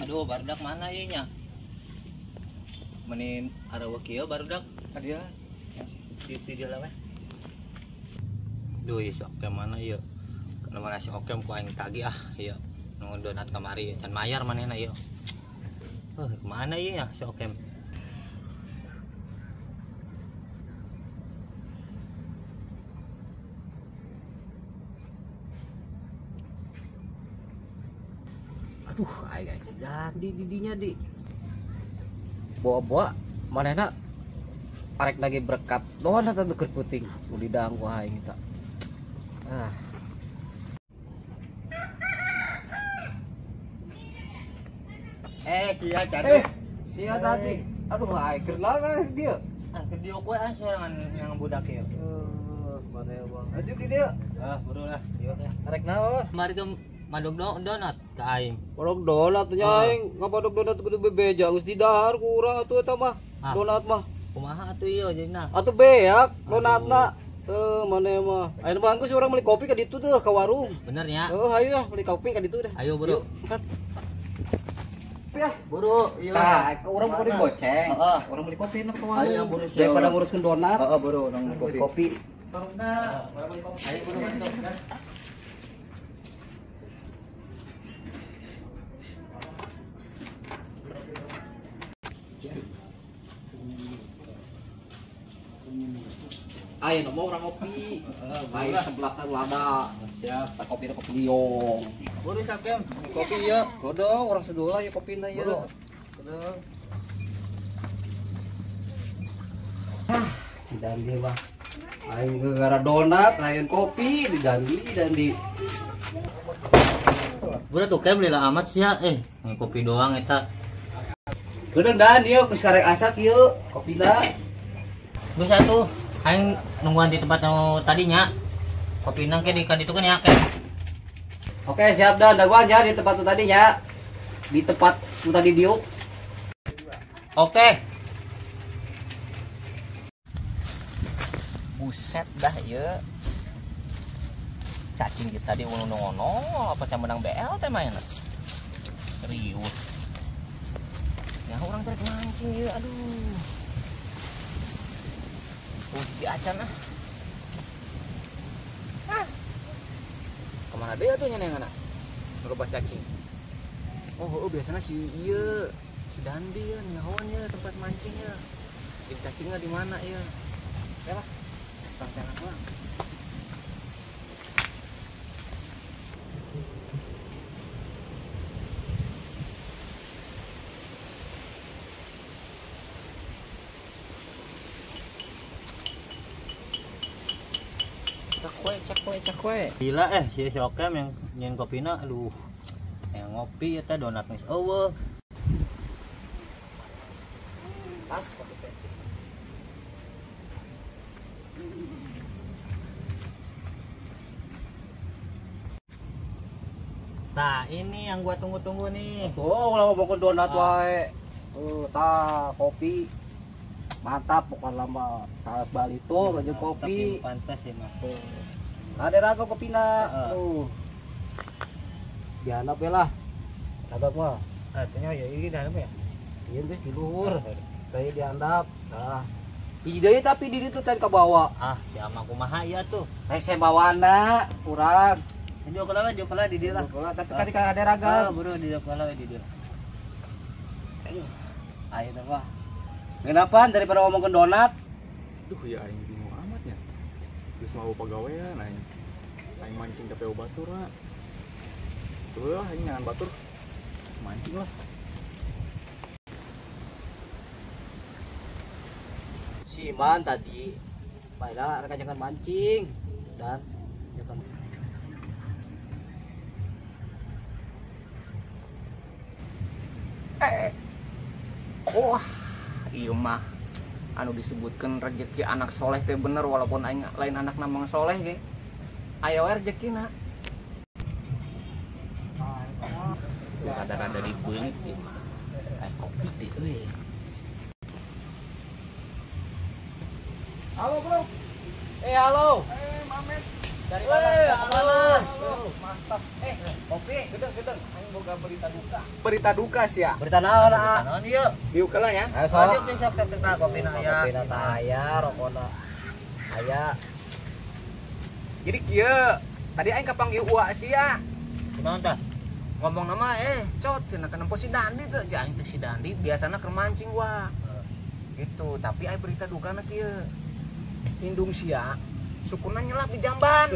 Aduh, barudak mana ieu nya? Meni areueuh kieu barudak ka dieu. Di dieu lah we. Duh, si Okem mana ieu? Kana mana si Okem ku aing tagih ah ieu. Nu donat kamari can mayar manehna ieu. Kemana ieu ya si Okem? Aduh, aing guys, Dandi didinya di bawa-bawa manehna arek nagih berkat donat atuh keur peuting nu didang ku aing eta. Ah. Sia cadu. Sia tadi. Aduh, aing keur naon dia? Ah, keur dieu we ah sorangan yang budak ieu. Maneh bang. Aju di dieu. Ah, buru lah, ieu teh. Arek naon? Mari ke madog donat ka aing. Madog donat nya aing, ngapadog donat kudu bebeja geus didahar ku urang atuh eta mah. Donat mah. Kumaha atuh ieu jadina? Atuh beak donatna. Maneh mah. Ayeuna mah geus urang meuli kopi ka ditu teh ka warung. Bener nya? Heuh, hayu ah meuli kopi ka ditu deh. Ayo buru. Angkat. Ya, buru ieu. Tah, urang kudu goceng. Heeh. Urang meuli kopi na ka warung. Ayo buru daripada nguruskeun donat. Heeh, buru urang meuli kopi. Warungna, urang meuli kopi. Ayo buru mantap. Ayo mau orang kopi, ayo sebelah kan lada, siap. Tak kopi kopi liong. Buru sakem, kopi ya. Kodong orang sedola ya kopi na ya. Kodong. Ah, si Dandi mah. Ayo gara-gara donat, ayo kopi di Dandi, Dandi. Buru tuh kem lila amat sih ya, kopi doang eta. Kodong Dan, yuk geus karek asak yuk, kopi na. Geus atuh. Aing nungguan di tempat yang tadinya. Kopi nang ke di kaditu kan ya, ke. Oke, siap Dan. Daguan ya di tempat tadinya. Di tempat tadi diuk. Oke. Buset dah ieu. Cacing kita tadi ngono-ngono apa can menang BL teh mainna. Riuh. Ya urang tarik mancing ieu, aduh. Di acan ah. Hah. Kemana dia tuh nyenengana? Ngerubah cacing. Oh, biasanya si ieu, si Dandi ya nyahoan ya tempat mancing ya. Di cacingnya di mana ya? Ya lah. Bang jangan pulang. Cakwe, cakwe. Gila si Okem yang nyen kopina, aduh. Yang ngopi eta donat geus eueuh. Pas kopi teh. Nah, ini yang gua tunggu-tunggu nih. Oh, ulah ngomongkeun donat wae. Tah kopi. Mantap pokoknya lama saat Bali tuh lanjut kopi. Pantas ya mah. Ada raga kopina. Tuh. Dihandap ya lah. Handap mah. Artinya ya ini dihandap ya. Iya geus di luhur. Kayak dihandap. Tah. Hiji deui tapi di ditu can kabawa. Ah, si ama kumaha ieu tuh. Hese bawana urang. Dieu kala we, dieu kala di dieu lah. Tapi kan ka ada raga. Buru di dieu kala we di dieu. Aduh. Ayo teh mah. Kenapa daripada ngomongin donat? Duh ya aing bingung amat ya. Geus mau pagawean aing. Aing mancing tapi batur lah. Tuh lah aing nyangan batur. Mancing lah. Si Iman tadi baiklah rekan jangan mancing dan jangan Wah, ieu mah anu disebutkan rezeki anak soleh teh bener walaupun aing lain anak namang soleh ge. Aya we rezekina. Rada-rada dibeungit ieu mah. Kopi teh euy. Halo, Bro. Halo. Mamet. Dari mana? Halo. Mantap. Mantap. Kopi, gedeng-gedeng. Aing boga berita duka. Berita duka sia. Berita naon, ah? Naon ieu? Diuk heula ya. Ayo sok. Sok sok sok tah kopina aya. Kopina tah aya, rokona aya. Jadi kieu, tadi aing kapanggih uak sia. Kunaon tah? Ngomong nama cot cenah kenempo si Dandi teh, aing teh si Dandi biasana keur mancing wah. Gitu, tapi aing berita dukana kieu. Indung sia sukuna nyelap di jamban.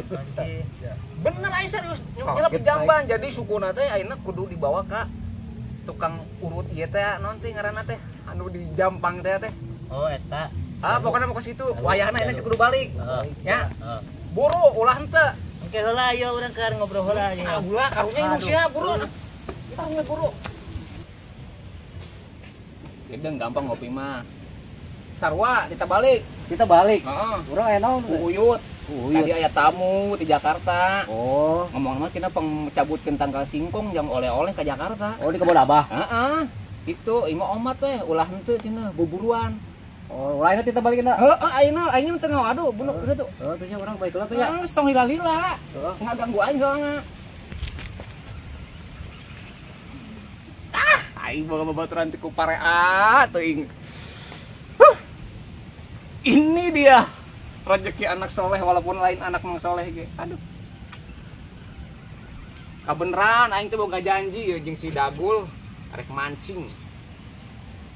Bener aing serius nyelap di jamban. Jadi sukuna teh ayeuna kudu dibawa ka tukang urut ieu teh naon teh ngaranna teh anu di Jampang teh teh. Oh eta. Ah pokoknya mau ke situ. Wayahna ayeuna si kudu balik. Ya. Buru ulah henteu. Engke heula ieu urang keur ngobrol heula ieu. Ah ulah karunya indung sia buru. Kita we buru. Gedeng gampang ngopi mah. Sarua kita balik. Kita balik. Heeh. Urang aya naon? Uyut. Uyut. Tadi aya tamu di Jakarta. Oh. Ngomong mah cenah pangcabutkeun tangkal singkong jang oleh-oleh ke Jakarta. Oh di kebon Abah. Heeh. Itu imah omat teh ulah henteu cenah buburuan. Oh, ulah kita balik na. Heeh, ayeuna aing teu ngawadu bunuh kitu. Heeh, teh nya urang balik heula teh nya. Heeh, tong lila-lila. Heeh. Ngaganggu aing soalna. Ah, aing boga babaturan ti ku parea teuing. Ini dia rezeki anak soleh walaupun lain anak mang soleh ge. Aduh. Kabeneran aing teh boga janji ya jeung si Dagul arek mancing.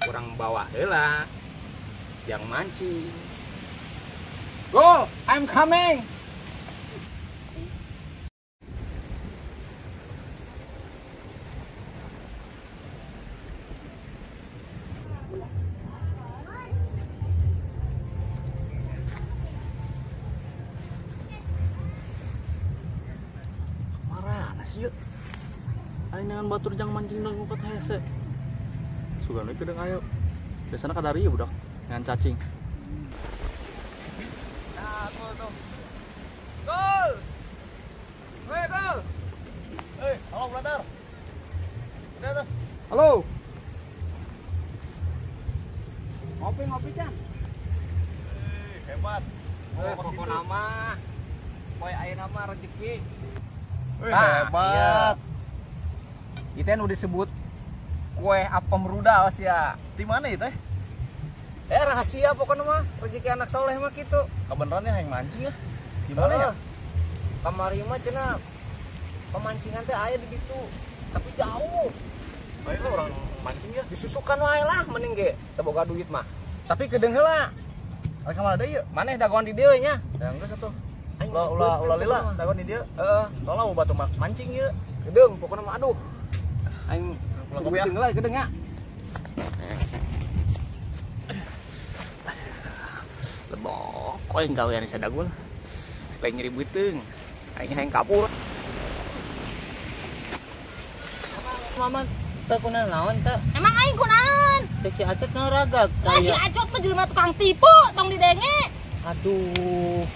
Kurang bawa heula. Yang mancing. Go, I'm coming. Marana sih ieu? Aing dengan batur jang mancing dong ngumpet hese. Sugan we kedeung ayo. Biasana kadari budak dengan cacing. Nah, gol tuh. Gol. Hei, gol. Hei, halo brother. Udah tuh. Halo. Ngopi-ngopi, Cang. Hebat. Oh, pokok nama. Poe ayeuna mah rezeki. Nah, hebat. Iya. Itu yang udah disebut kue apem rudal sih ya. Di mana itu teh? Rahasia pokoknya mah rezeki anak soleh mah gitu. Kebeneran ya yang mancing ya? Di mana ya? Kamari mah cenah pemancingan teh aya di ditu, tapi jauh. Baiklah orang mancing ya. Disusukan wae lah mending ge teu boga duit mah. Tapi kedeung heula. Arek ka mana deui ieu? Maneh dagoan di dieu nya. Ya geus atuh. Ulah ulah lila dagoan di dieu. Heeh. Tolong batu mancing ieu. Kedeung pokoknya mah aduh. Aing pulang kopi ya. Heula kedeung nya. Lebok, aing gawean sadagul. Lain nyeri beuteung. Aing hayang kapur. Mama teu kunaon naon teh? Emang aing kunaon? Teh si Acot ngaragag. Lah si Acot mah jelema tukang tipu, tong didenge. Aduh.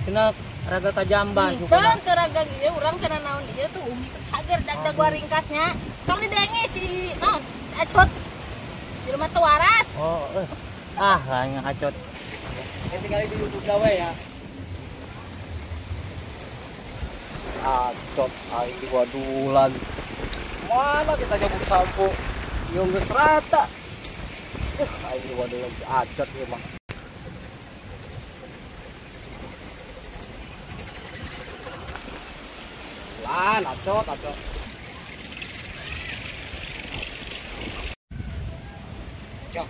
Cenah raga ka jamban. Henteu teu ragag ieu urang teu naon ieu tuh umi cager dag-dag waringkasnya. Tong didenge si naon? Si Acot. Jelema teu waras. Oh, ah lain Acot. Tinggal di YouTube gawe ya. Acot aing di wadulan. Mana kita cabut sampo? Yang geus rata. Aing di wadulan si Acot ieu mah. Lan Acot, Acot. Cok.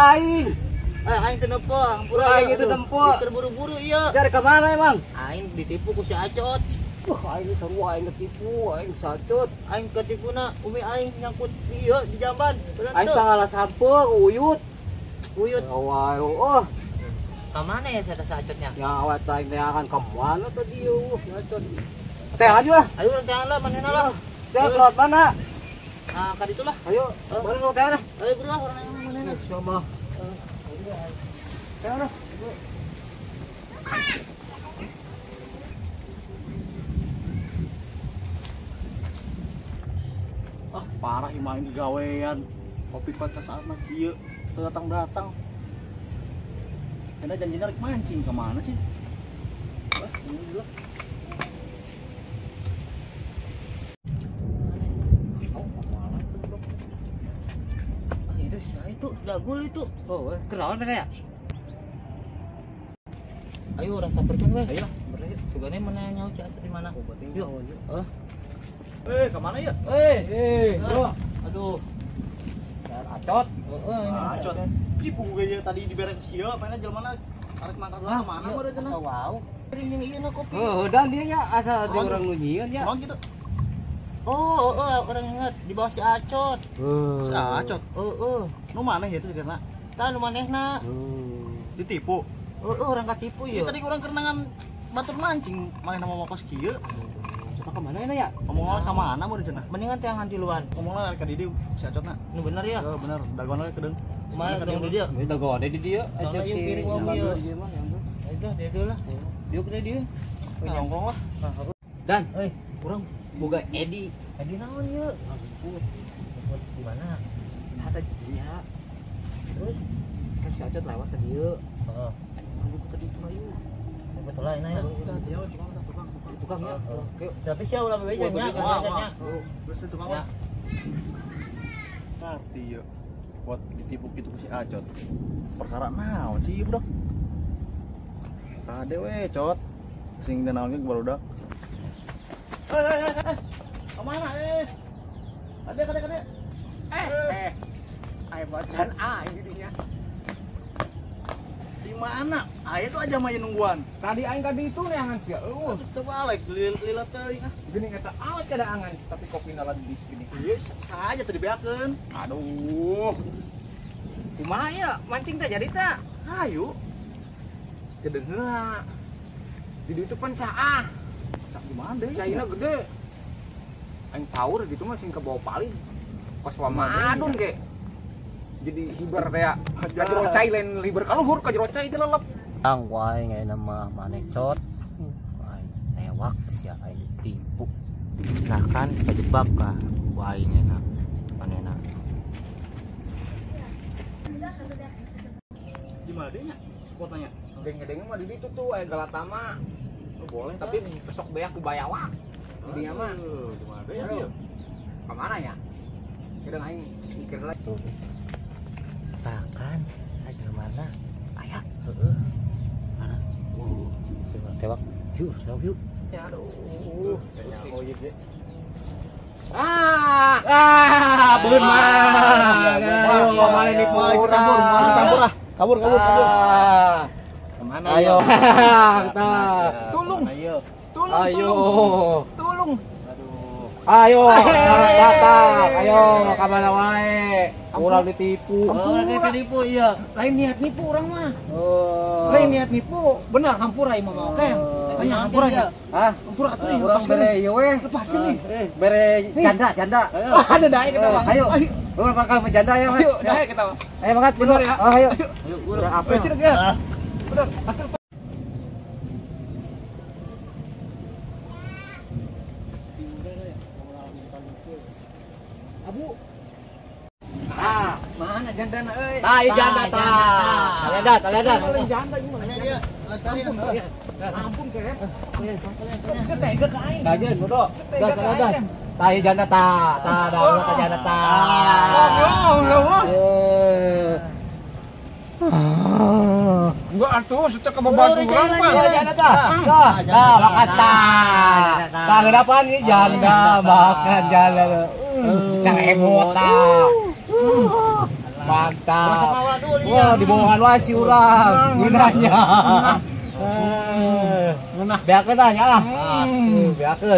Aing, aing teu nempo, ampura aing itu nempo. Terburu-buru ieu. Cari ke mana emang? Aing ditipu ku si Acot. Wah, aing seru aing ketipu, aing si Acot. Aing ketipuna umi aing nyangkut ieu di jamban. Aing sangalah sampo uyut. Uyut. Wah, oh. Ka mana ya si Acotnya? Ya awet aing neangan ka mana tadi ieu, si Acot. Teh aja lah. Ayo urang teangan lah manehna lah. Saya kelot mana? Nah, ka ditu lah. Ayo, mana lu teangan lah. Ayo buru lah urang manehna. Sama. Teangan lah. Ah, parah imah ini gawean. Kopi pada saat mah kieu teu datang-datang. Karena janjinya rek mancing kemana sih? Wah, ini dulu. Oh, kemana tuh, bro? Ah, itu siapa itu? Dagul itu. Oh, kenaon mereka ya? Ayo urang samperkeun we. Ayo, berarti sugane mana nyaho Cak di mana? Yuk. Heeh. Kemana ya? Bro. Aduh. Acot. Heeh, ini Acot. Ih, pugu ge tadi dibere ku sia, mainnya jelema arek mangkat lah mana meureun cenah. Wow. Ringin ieu na kopi. Heuh, dan dia nya asal ada orang nu nyieun nya. Emang gitu. Oh, orang inget di bawah si Acot. Si Acot. Heeh. Nu maneh ieu teh cenah? Tah nu manehna. Ditipu. Heeh, orang katipu Ieu ieu. tadi urang kerenangan batur mancing, manehna mau kos kieu. Acot ka mana ya? Ngomongna ka mana meureun cenah? Mendingan teh ngantiluan. Ngomongna ka di dieu si Acotna. Nu bener ya? Heeh, bener. Dagoan we kedeung. Kumaha dagoan di dieu? Ini dagoan di dieu. Soalnya ieu piring mau ieu. Udah, dia dulu lah. Diuk deh dia. Nongkrong lah. Dan, euy, urang boga Edi. Edi naon ieu? Jemput. Jemput di mana? Ada di dieu. Terus kan si Acot lewat ke dieu. Heeh. Anu ke ditu ayo. Jemput lah ini ya. Dia tukang tukang. Tukang ya. Oke. Tapi sia ulah bebeja nya, nya. Terus tukang mah. Ngerti ya. Buat ditipu gitu ku si Acot. Perkara naon sih, budak? Kade we, Cot. Sing naon ge barudak. Kemana Kade kade. Ayo bacan aing di dinya. Di mana? Aya tuh aja mah nungguan. Tadi aing tadi itu neangan sia. Eueuh, teu balik lila teuing ah. Geuning eta awet kadaangan tapi kopina ladis gini. Ieu saja teu dibeakeun. Aduh. Kumaha ya mancing teh jadi teh? Hayu. Kedeung heula. Di ditu pan caah. Cak di mana deui? Caina gede. Aing taur gitu mah sing kebawa paling. Kos wamadun ge. Jadi hiber teh ya. Ka jero cai lain hiber ka luhur, ka jero cai teh lelep. Tang ku aing ayeuna mah maneh Cot. Aing tewak sia aing ditipu. Nah kan kejebak kah ku aing enak. Manehna. Di mana deui nya? Spotnya? Denge-denge mah di ditu tuh aya Galatama. Oh, boleh tapi besok beak ku bayawak. Di dinya mah. Di mana deui atuh? Ka mana ya? Kadang aing mikir lagi. Tah kan, aja mana? Aya, heeh. Mana? Tewak. Yuk, tewak yuk. Aduh. Oh iya ge. Beunang. Ayo, mana nipu urang. Kabur ah. Kabur. Kemana? Ayo. Kita. Tolong. Ayo. Tolong. Aduh. Ayo, datang. Ayo, ka mana wae. Urang ditipu. Urang ditipu iya. Lain niat nipu urang mah. Oh. Lain niat nipu. Bener hampura ieu mah oke. Hanya hampura ya. Hah? Hampura atuh nih, Urang lepaskeun bere nih. ieu we. Lepaskeun nih. Bere janda. Ada dae ketawa. Ayo. Urang bakal menjanda ya, Mas. Ayo, dae ketawa. Ayo mangkat Bener ya. Oh, ayo. Ayo urang. Apa? Ya. Bener. Atur. Abu. Ah, mana jandana euy? Tah, ieu janda tah. Taliadan. Lain janda ieu mah. Mana dia? Ampun, ampun teh. Setega ka aing. Kajeun bodoh. Setega ka aing. Tah ieu janda tah. Tah, dah ka janda tah. Oh, Eh. Enggak atuh, setega ka babaturan mah. Iya janda tah. Tah, tah makan tah. Tah kenapa nih janda makan janda. Cerebot tah. Mantap. Wah, dibohongan wae si urang. Gunanya. Ngeunah. Beakeun tah nya lah. Beakeun.